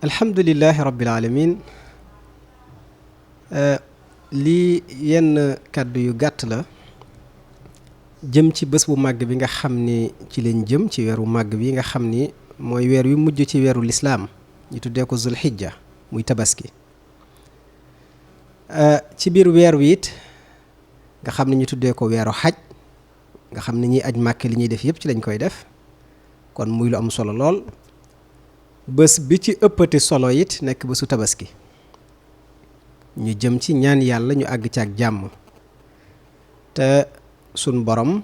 alhamdulilahi rabbil alamin lii yenn kàddu yu gàtt la jëm ci bés bu màgg bi nga xam ni ci leen jëm ci weeru màgg bi nga xam ni mooy weer wi mujj ci weeru lislaam ñu tuddee ko zulhijja muy tabaski ci biir weer wi it nga xam ne ñu tuddee ko weeru xaj nga xam ne ñiy aj màkk li ñuy def yëpp ci lañ koy def kon muy lu am solo lool bés bi ci ëppati solo it nekk bésu tabaski ñu jëm ci ñaan yàlla ñu àgg ci ak jàmm te sun borom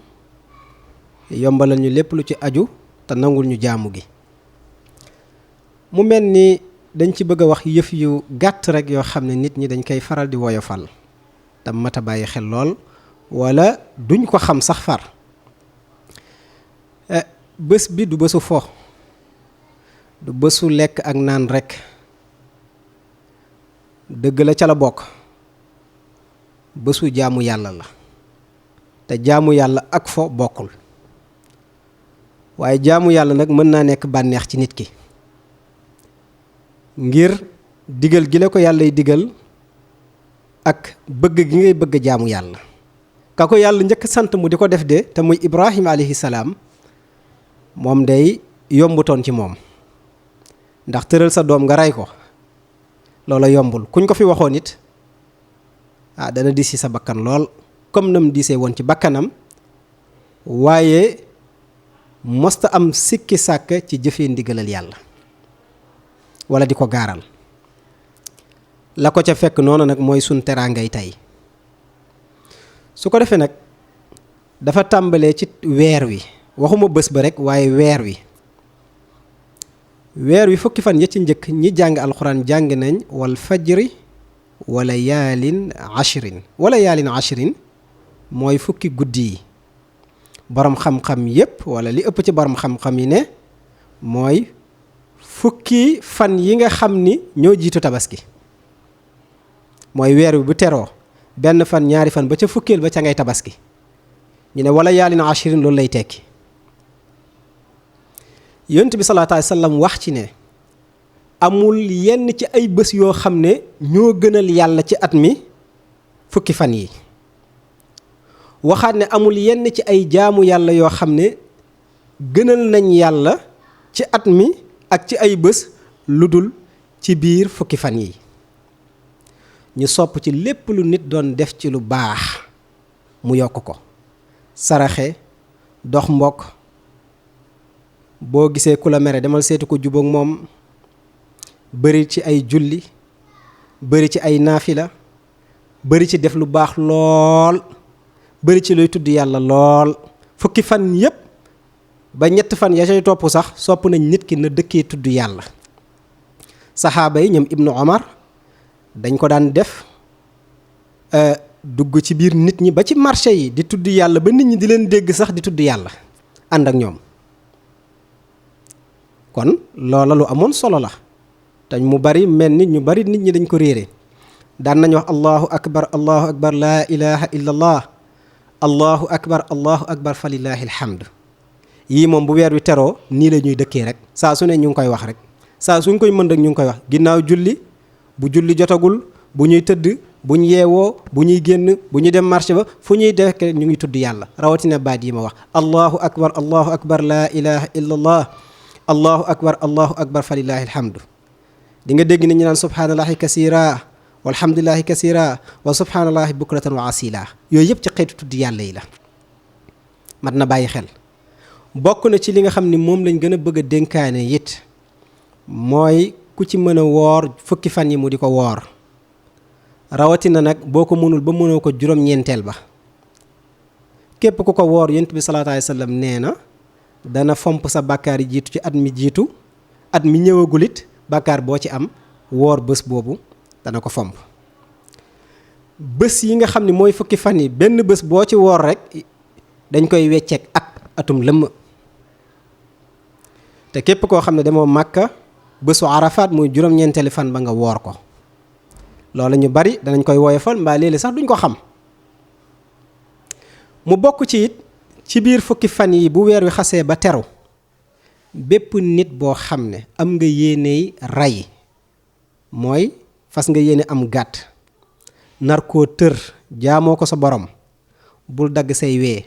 yombalal ñu lépp lu ci aju te nangul ñu jaamu gi mu mel ni dañ ci bëgg a wax yëf yu gàtt rek yoo xam ne nit ñi dañ koy faral di woyofal te mat a bàyyi xel lool wala duñ ko xam sax far bés bi du bésu fo du bésu lekk ak naan rekk dëgg la ca la bokk bésu jaamu yàlla la te jaamu yàlla ak fo bokkul waaye jaamu yàlla nag mën naa nekk bànneex ci nit ki ngir digal gi la ko yàllay digal ak bëgg gi ngay bëgg jaamu yàlla ka ko yàlla njëkk sant mu di ko def de te muy Ibrahima alayhi salaam moom day yombutoon ci moom ndax tëral sa doom nga rey ko loola yombul kuñ ko fi waxoon it dana diis ci sa bakkan lool comme nam diisee woon ci bakkanam waaye mosta am sikki sàkk ci jëfee ndigalal yàlla wala di ko gaaral la ko ca fekk noonu nag mooy sun teraangay tey su ko defee nag dafa tàmbalee ci weer wi waxuma bés ba rek waaye weer wi fukki fan ya ci njëkk ñi jàng alxuraan jàng nañ wal fajri wala yaalin ashrin mooy fukki guddi yi borom xam-xam yépp wala li ëpp ci borom xam-xam yi ne mooy fukki fan yi nga xam ni ñoo jiitu tabaski mooy weer wi bu teroo benn fan ñaari fan ba ca fukkeel ba ca ngay tabaski ñu ne wala yaalin ashrin loolu lay tekki yonent bi sallallahu alayhi wa sallam wax ci ne amul yenn ci ay bés yoo xam ne ñoo gënal yàlla ci at mi fukki fan yi waxaat ne amul yenn ci ay jaamu yàlla yoo xam ne gënal nañ yàlla ci at mi ak ci ay bés lu dul ci biir fukki fan yi ñu sopp ci lépp lu nit doon def ci lu baax mu yokk ko saraxe dox mbokk boo gisee ku la mere demal seetu ko jubóog moom bëri ci ay julli bëri ci ay naafila bëri ci def lu baax lool bëri ci looy tudd yàlla lool fukki fan yépp ba ñett fan ya cay topp sax sopp nañ nit ki na dëkkee tudd yàlla saxaaba yi ñoom ibnu omar dañ ko daan def dugg ci biir nit ñi ba ci marché yi di tudd yàlla ba nit ñi di leen dégg sax di tudd yàlla ànd ak ñoom kon loola lu amoon solo la te mu bari mel ni ñu bari nit ñi dañ ko réere daan nañ wax allahu akbar laa ilaha illa allahu akbar fa lillahi alhamd yii moom bu weer wi teroo nii la ñuy dëkkee rek saa su ne ñu ngi koy wax rek saa suñ koy mën rek ñu ngi koy wax ginnaaw julli bu julli jotagul bu ñuy tëdd bu ñu yeewoo bu ñuy génn bu ñuy dem marché ba fu ñuy dekk ñu ngi tudd yàlla rawatina baat yi ma wax allahu akbar laa ilaha illa allahu akbar fa lillahi alhamdu di nga dégg nit ñi naan subhaanallahi kasira walhamdulillahi kasira wa subhaanallahi bukratan wa asila yooyu yëpp ci xeetu tudd yàlla yi la mat na bàyyi xel bokk na ci li nga xam ni moom lañ gën a bëgg a dénkaane it mooy ku ci mën a woor fukki fan yi mu di ko woor rawatina nag boo ko mënul ba mënoo ko juróom-ñeenteel ba képp ku ko woor yonent bi sallallahu alayhi wa sallam nee na dana fomp sa bàkkaar yi jiitu ci at mi ñëwagul it bàkkaar boo ci am woor bés boobu dana ko fomp bés yi nga xam ne mooy fukki fan yi benn bés boo ci woor rek dañ koy wecceek atum lëmm te képp koo xam ne demoo màkka bésu arafaat muy juróom-ñeenteeli fan ba nga woor ko loolu ñu bari danañ koy woyofal mbaa léeg-léeg sax duñ ko xam mu bokk ci it ci biir fukki fan yi bu weer wi xasee ba teru bépp nit boo xam ne am nga yéeney rey mooy fas nga yéene am gàtt nar koo tër jaamoo ko sa borom bul dagg say wee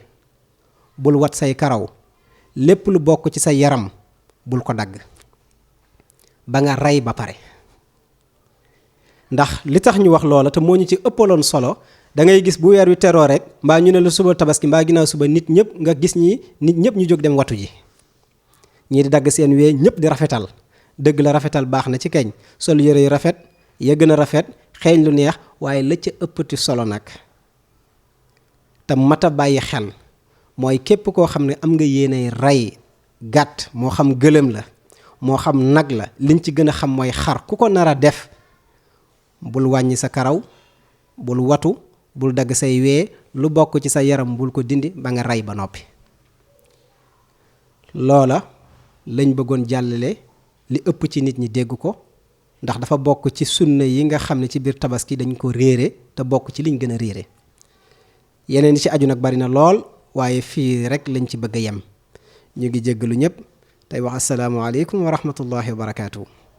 bul wat say karaw lépp lu bokk ci sa yaram bul ko dagg ba nga rey ba pare. ndax li tax ñu wax loola te moo ñu ci ëppaloon solo da ngay gis bu weer wi teroo rek mbaa ñu ne la suba tabaski mbaa ginnaaw suba nit ñëpp nga gis nit ñëpp ñu jóg dem watu ji ñii di dagg seen wee ñëpp di rafetal. dëgg la rafetal baax na ci keñ sol yére yu rafet ya gën a rafet xeeñ lu neex waaye la ca ëppati solo nag te mat a bàyyi xel mooy képp koo xam ne am nga yéenay rey gàtt moo xam gëlëm la moo xam nag la liñ ci gën a xam mooy xar ku ko nar a def bul wàññi sa karaw bul watu bul dagg say wee lu bokk ci sa yaram bul ko dindi ba nga rey ba noppi. loola lañ bëggoon jàllale li ëpp ci nit ñi dégg ko ndax dafa bokk ci sunna yi nga xam ne ci biir tabaski dañ ko réere te bokk ci liñ gën a réere. yeneen yi ci aju nag bari na lool waaye fii rek lañ ci bëgg a yem ñu ngi jéggalu ñëpp tey wax assalaamu aleykum wa rahmatullahi wa barakaatu.